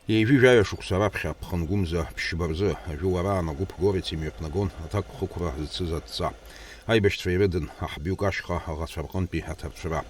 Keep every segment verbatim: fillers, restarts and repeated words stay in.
Ҩажәи жәаҩа шықәса раԥхьа, ԥхынгәымза ԥшьба рзы, ажәылараан агәыԥ Горец имҩаԥнагон аҭакԥхықәра зцыз адҵа. Аибашьцәа ирыдын аҳбҩык ашьха аӷацәа рҟынтәи аҭарцәра.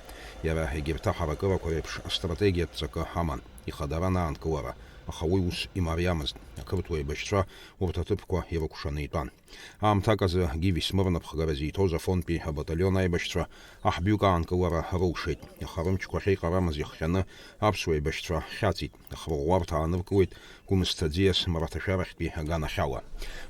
Иара егьырҭ аҳаракырақәа реиԥш астратегиатә ҵакы аман, ихадара анаанкылара, аха уи ус имариамызт, ақырҭуа еибашьцәа урҭ аҭыԥқәа ирыкәшаны итәан. Аамҭак азы Гиви Смырно ԥхгара зиҭоз афонтәи абаталион аибашьцәа аҳбҩык аанкылара рылшеит, аха рымчқәа ахьеиҟарамыз ихҟьаны аԥсуа еибашьцәа хьаҵит, ахырӷәӷәарҭа ааныркылеит Гәымсҭа аӡиас мраҭашәарахьтәи аганахьала.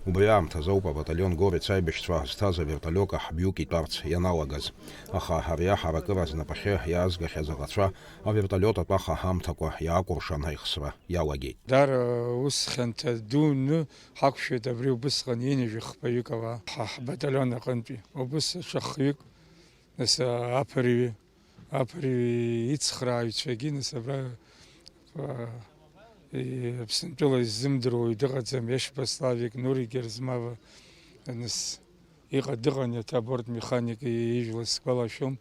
Убри аамҭазы ауп абаталион Горец аибашьцәа зҭаз аверталиок аҳбҩык итәарц ианалагаз. Аха ари аҳаракыра знапахьы иаазгахьаз аӷацәа аверталиот атәаха аамҭақәа иаакәыршан аихсра иалагеит. Даара ус хьанҭа дуны ҳақәшәеит абри убысҟан ҩынҩажәи хԥаҩык ала ҳа ҳбаталион аҟынтәи. Убыс аҽа хҩык, нас, аԥырҩы, аԥырҩы ицхрааҩцәагьы, нас, абра, а, и-, Аԥсынтәыла иззымдыруа уаҩ дыҟаӡам, Ешба Славик, Нури Герзмава, нас, иҟа-, дыҟан иаҭа аборт механик ижәла сгәалашәом.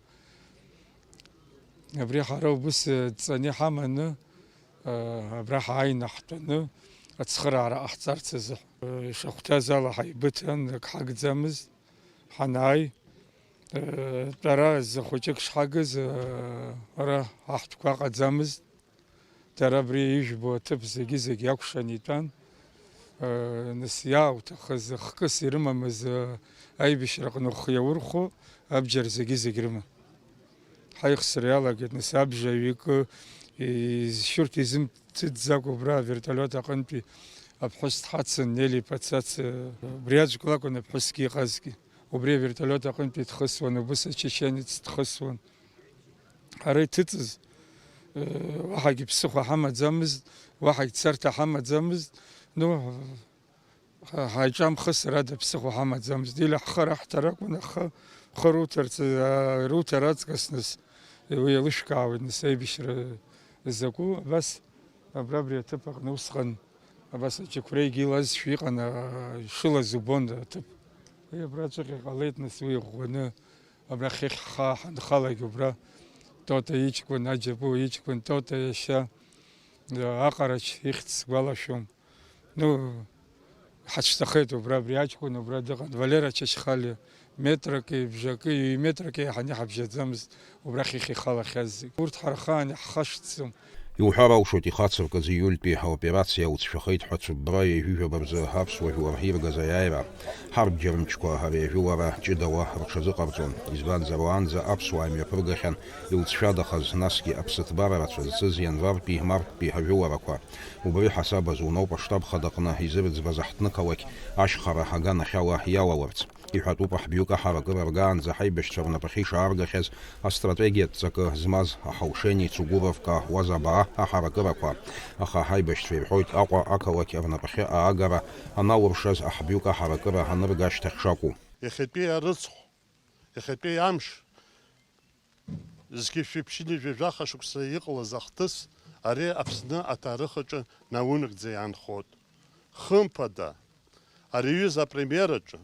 Абри ҳара убыс, э, дҵаны иҳаманы, э, абра ҳааины ҳтәаны, ацхыраара ҟаҳҵарц азыҳәан. Э, ишахәҭаз ала ҳаибыҭан, ак ҳагӡамызт. Ҳанааи, э, тәара зы хәыҷык шҳагыз, э, ара аҳтәқәа ыҟаӡамызт. Дара абри ижәбо аҭыԥ зегьы-зегь иакәшан итәан. Э, нас иаауҭахыз, хкыс ирымамыз, э, аибашьраҟны ухы иаурхәо абџьар зегьы-зегь рыман. Ҳаихсра иалагеит, нас абжа ҩыкы, изшьырҭ изымҭыӡӡакәа убра аверталиот аҟынтәи аԥҳәыс дҳацын, Нели Пацац, э, убри аӡәк лакәын аԥҳәысгьы иҟазгьы. Убри аверталиот аҟынтәи дхысуан, убыс ачеченец дхысуан. Ҳара иҭыҵыз, э, уаҳагьы ԥсыхәа ҳамаӡамызт, уаҳагь царҭа ҳамаӡамызт. Ну, ҳа-, ҳаиҿамхысыр ада ԥсыхәа ҳамаӡамызт. Или ҳхы раҳҭар акәын, аха ҳхы руҭарц, а, руҭар аҵкыс нас уи еилышәкаауеит, нас аибашьра закәу, абас абра абри аҭыԥ аҟны усҟан абас аџьықәреигьы илазшәа иҟан, а, ишылаз убон аҭыԥ. Уи абраҵәҟьа иҟалеит, нас уи иӷәӷәаны. Абра хыхь ҳхы ҳанхалак убра Тота иҷкәын, Аџьабу иҷкәын Тота иашьа, Аҟарач ихьӡ сгәалашәом. Ну, ҳацәҭахеит убра, абри аҷкәын убра дыҟан, Валера Чачхалиа, метракы, бжакы, ҩ-метракы еиҳаны иҳабжьаӡамызт, убра хыхь ихалахьаз зегь. Урҭ ҳара ҳхаан иаҳхашҭӡом. Иуҳәар алшоит, ихацыркыз ииультәи аоперациа уцәшәахеит ҳәа цәыббра ҩажәижәаба рзы аԥсуа жәлар иргаз аиааира. Ҳарбџьармчқәа ари ажәылара ҷыдала рҽазыҟарҵон, избанзар, уаанӡа аԥсуаа имҩаԥыргахьан илҵшәадахаз, насгьы аԥсыҭбара рацәа зцыз ианвартәи марттәи ажәыларақәа. Убри ҳасаб азуноуп аштаб хадаҟны изырӡбаз аҳҭнықалақь ашьхара аганахьала иалаларц. Иҳәатәуп, аҳбҩык аҳаракыра ргаанӡа ҳаибашьцәа рнапахьы ишааргахьаз астратегиатә ҵакы змаз Аҳаушени, Цугуровка, Уазабаа аҳаракырақәа. Аха ҳаибашьцәа ирҳәоит, Аҟәа ақалақь рнапахьы аагара аналуршаз аҳбҩык аҳаракыра анырга ашьҭахь шакәу. Иахьатәи арыцхә, иахьатәи амш, зқьи жәшәи ԥшьынҩажәи жәаха шықәса иҟалаз ахҭыс ари Аԥсны аҭаарых аҿы наунагӡа иаанхоит. Хымԥада, ари аҩыза апремиер аҿы,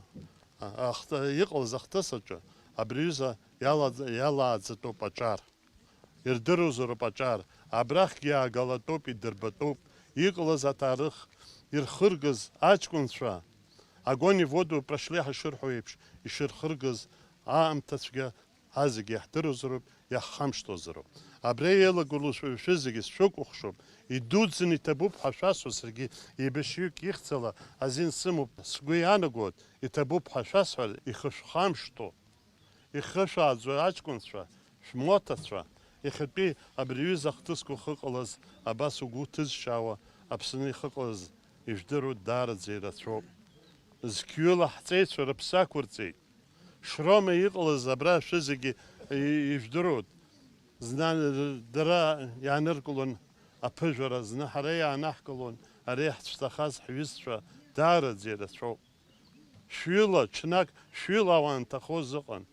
а-, ахҭ-, иҟалаз ахҭыс аҿы абри аҩыза иалаӡ-, иалааӡатәуп аҿар. Ирдыруазароуп аҿар. Абрахьгьы иаагалатәуп, идырбатәуп. Иҟалаз аҭаарых ирхыргаз аҷкәынцәа, огонь и воду прошли ҳәа ишырҳәо еиԥш, ишырхыргаз аамҭацәгьа азегьы иаҳдыруазароуп, иаҳхамышҭуазароуп. Абри еилагылоу шәа-, шәызегьы сшәыкәыхшоуп, идуӡӡаны иҭабуп ҳәа шәасҳәо, саргьы еибашьҩык ихьӡала азин сымоуп, сгәы иаанагоит, иҭабуп ҳәа шәасҳәар, ихы шәхамышҭуа, ихы шәааӡо аҷкәынцәа, шәмоҭацәа, иахьатәи абри аҩыза ахҭысқәа ахьыҟалаз, абас угәы ҭызшьаауа Аԥсны ихыҟалаз ижәдыруеит, даараӡа ирацәоуп. Зқьҩыла ҳҵеицәа рыԥсы ақәырҵеит. Шрома иҟалаз абра шәызегьы и-, ижәдыруеит. Зны дара иааныркылон аԥыжәара, зны ҳара иаанаҳкылон, ари иаҳцәҭахаз ҳҩызцәа даараӡа ирацәоуп. Шәҩыла, ҽнак шәҩыла ауаа анҭахоз ыҟан.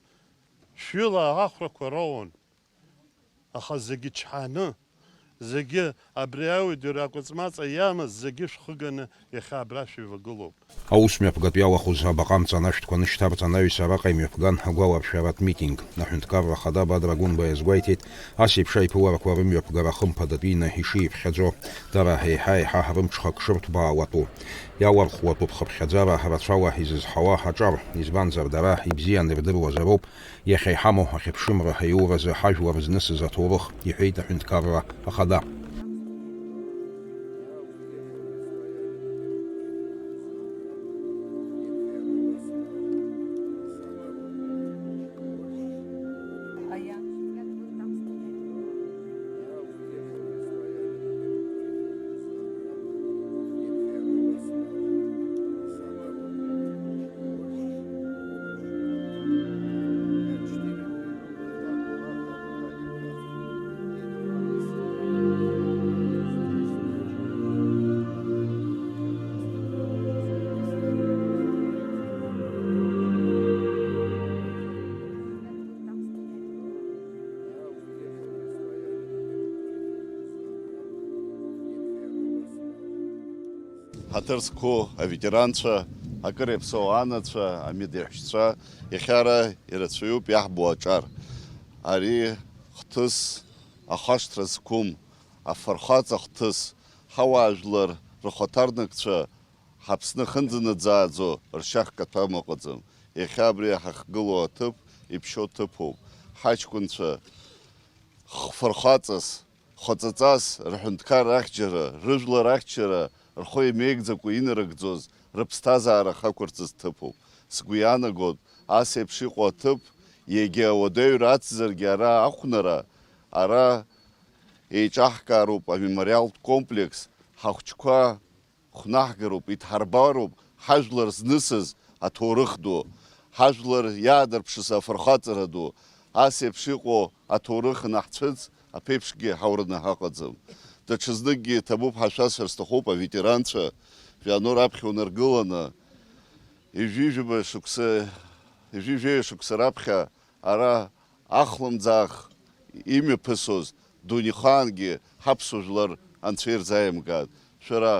Шәҩыла ахәрақәа роуан. Аха зегьы чҳаны, Зегьы абри ауадаҩра акәыҵмаҵа иамаз зегьы шәхыганы иахьа абра шәеивагылоуп. Аус мҩаԥгатә иалахәыз абаҟа амҵанашәҭқәа нышьҭарҵан, аҩсра араҟа имҩаԥган агәаларшәаратә митинг. Аҳәынҭқарра Ахада Бадра Гәынба иазгәеиҭеит, ас еиԥш аиԥыларақәа рымҩаԥгара хымԥадатәины ишиԥхьаӡо, дара еиҳа-еиҳа рымҽхак шырҭбаауатәу. Иалархуатәуп хыԥхьаӡара рацәала изызҳауа аҿар, избанзар, дара ибзиан ирдыруазароуп иахьа иҳамоу ахьыԥшымра аиуразы ҳажәлар знысыз аҭоурых, иҳәеит аҳәынҭқарра Ахада. Ҳаҭыр зқәу аветеранцәа, акыр иаԥсоу анацәа, амедеҳәшьцәа, иахьа ара ирацәаҩуп иаҳбо аҿар. Ари хҭыс ахашҭра зқәым, афырхаҵа хҭыс, ҳауаажәлар рыхаҭарнакцәа ҳаԥсны ахьынӡанаӡааӡо ршьа хкаҭәам ыҟаӡам. Иахьа абри ҳахьгылоу аҭыԥ иԥшьоу ҭыԥуп. Ҳаҷкәынцәа хфырхаҵас, хәаҵаҵас рҳәынҭқар ахьчара, рыжәлар ахьчара рхы имеигӡакәа инарыгӡоз рыԥсҭазаара ахақәырҵаз ҭыԥуп. Сгәы иаанагоит, ас еиԥш иҟоу аҭыԥ, егьа ауадаҩра ацзаргьы ара ахәнара, ара еиҿаҳкаароуп амемориалтә комплекс, ҳахәҷқәа хәнаҳгароуп, идҳарбароуп ҳажәлар знысыз аҭоурых ду, ҳажәлар иаадырԥшыз афырхаҵара ду, ас еиԥш иҟоу аҭоурых анаҳцәыӡ, аԥеиԥшгьы ҳаураны ҳаҟаӡам. Даҽазныкгьы иҭабуп ҳәа шәасҳәар сҭахуп, аветеранцәа, жәану раԥхьа унаргыланы, ҩажәижәаба шықәса, ҩажәижәаҩа шықәса раԥхьа ара ахлымӡаах имҩаԥысуаз дунеихаангьы ҳаԥсуа жәлар анцәа ирзааимгааит. Шәара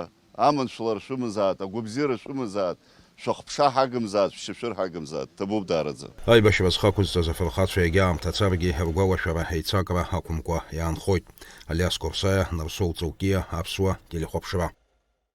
аманшәалара шәымазааит, агәабзиара шәымазааит, шәахԥша ҳагымзааит, шәшьашәыр ҳагымзааит. Ҭабуп даараӡа. Аибашьра зхы ақәызҵаз афырхацәа егьа аамҭа царгьы ргәалашәара еицакра ақәымкәа иаанхоит. Алиас Қорсаиа, Нарсоу Ҵоукиа, Аԥсуа телехәаԥшра.